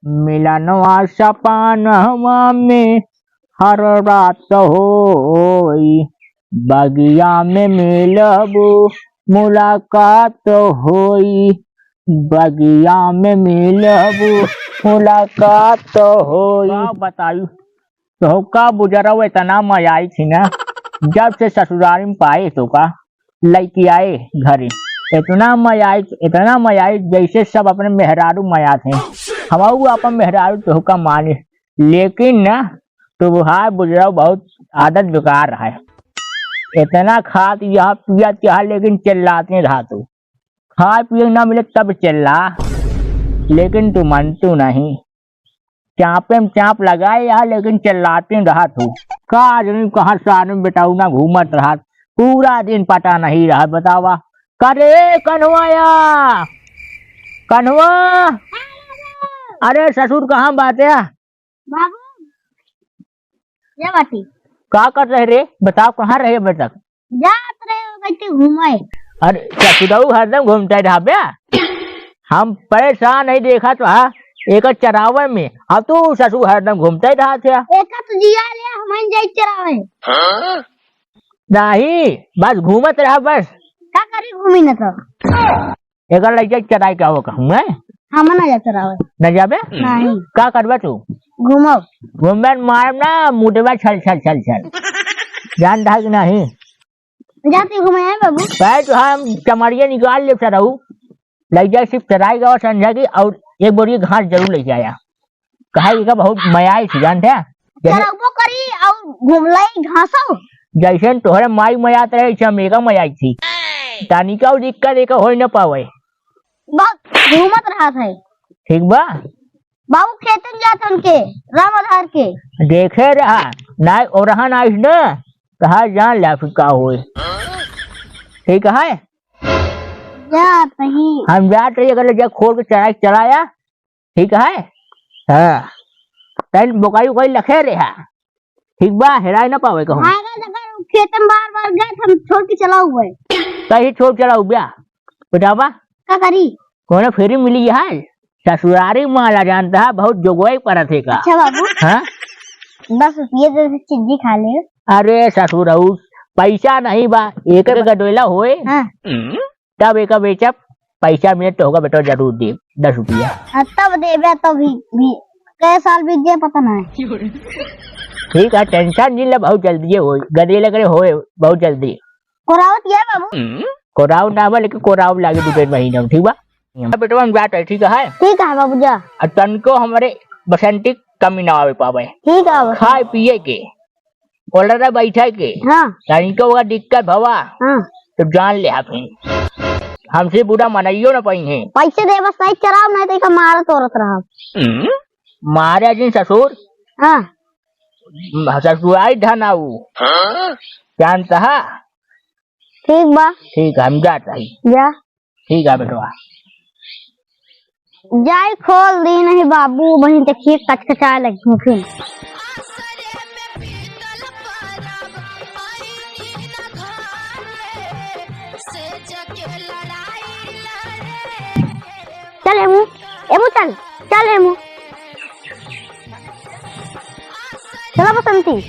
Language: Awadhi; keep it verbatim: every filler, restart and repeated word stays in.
मिलनवा सपनवा में हर रात होई, बगिया में मिलबू मुलाकात होई, बगिया में मिलबू मुलाकात होई। का बताई, तोहका बुजरऊ इतना मजा आई थी ना, जब से ससुरारी में पाए तोहका, लइके आए घरे। इतना मजा आई, इतना मजा आई, जैसे सब अपने मेहरारू मजा थे, हमऊ अपन मेहरारू तोहका माने। लेकिन ना, तोहार बुजरऊ बहुत आदत बेकार है। इतना खात यहाँ पियत यहाँ, लेकिन चिल्लाते रहा तू। खाए पिए ना मिले तब चिल्ला, लेकिन तू मानतू नहीं। चापे में चाप लगाए यहाँ, लेकिन चिल्लाते रहा तू। का जानी कहाँ सारे में बेटौना घूमत रहा, पूरा दिन पता नहीं रहा। बतावा, करे कन्हवा या, कन्हवा, अरे ससुर कहाँ बाटे? बाबू, ये बाटी। का कर रहे रे? बताओ, कहाँ रहे अबे तक? जात रहे हो गई थी घूमे। अरे, ससुरऊ हरदम घूमते रहा बे। हम परेशान नहीं देखा तो, हाँ, एक चरावे में। अब तू ससुर हरदम घूमते रहा थे। एक तो जिया ले, हम जाई चरावे। नहीं, बस घूमत रहा बस। का करी घूमी न तो? एकर लइका चराई का हो कहूँ मैं? हम ना जा चरावे। न जाबे? नहीं। का करबे तू? घूमो। घूमबे न मारब ना, मुडवा छल, छल, छल, छल। जान रहा कि नहीं? जाती घूमे हैं बाबू। भाई तो हम चमड़िया निकाल ले चराऊ। लइका सिर्फ चराई का समझा कि और एक बोरी घास जरूर ले जाया। कहा, एका बहुत मया आई थी, जानते हैं? जैसे चरउबो करी और घुमलई घासो। जैसे तोहरे माई मयात रहे, ऐसे हम एका मयाई थी। तनिका दिक्कत एका होई न पावे। बहुत घूमत रहत है। ठीक बा? बाबू खेतन जात उनके, राम आधार के। देखे रहा, ना ओरहन आइस न, कहा जान ले फिर का होए। ठीक है? जात ही। हम जात रही, अगर जा खोल के चराई चलाया, ठीक है? हाँ। तैन बोकाई उकाई लखे रहा। ठीक बा, हेराए ना पावे कहूँ। हाँ, अगर, अगर खेत में बार बार गए, तो हम छोड़ के चला हुआ है। कहीं छोड़ चला हुआ। बतावा। का करी? कौनो फेरी मिली है? ससुरारी माला जानता है, बहुत जोगवाई परत है का। अच्छा बाबू। हाँ? दस रुपये दे दे, चिज्जी खा ले। अरे ससुरऊ, पैसा नहीं बा, एक एक गडोला होए। हाँ। तब एका बेचब, पैसा मिले तो होगा बेटा, जरूर दे, दस रुपया। हाँ, तब देबे तो भी, भी कै साल बीत जाए पता नहीं। ठीक है, tension नहीं ले, बहुत जल्दी होए, गदे लग रहे होए, बहुत जल्दी। कोरावत गया बाबू? कोराव ना बा, लेकिन कोराव लागे दो तीन महीना में, ठीक बा? अब बेटवा हम जात है, ठीक है? ठीक है बाबू, जा। अब तनको हमरे बसंती कमी ना आवे पावे। ठीक है बाबू। खाए पिए के, ओलरा बैठे के, हाँ। तनिको अगर दिक्कत भवा, हाँ। तो जान ले फिर। हमसे बुरा मनइयो ना पाई है। पैसे दे बस, नहीं चराव, नहीं तो इका मारत औरत रहा। मारे जिन ससुर। हाँ। ससुराई धन आऊ। जानता है? ठीक बा। ठीक है, हम जात रही। जा। ठीक है बेटवा। जाई खोल दी नहीं बाबू, वहीं देखिए कचकचाए लगी हूँ फिर। चल हेमू, हेमू चल, चल हेमू। चला बसंती।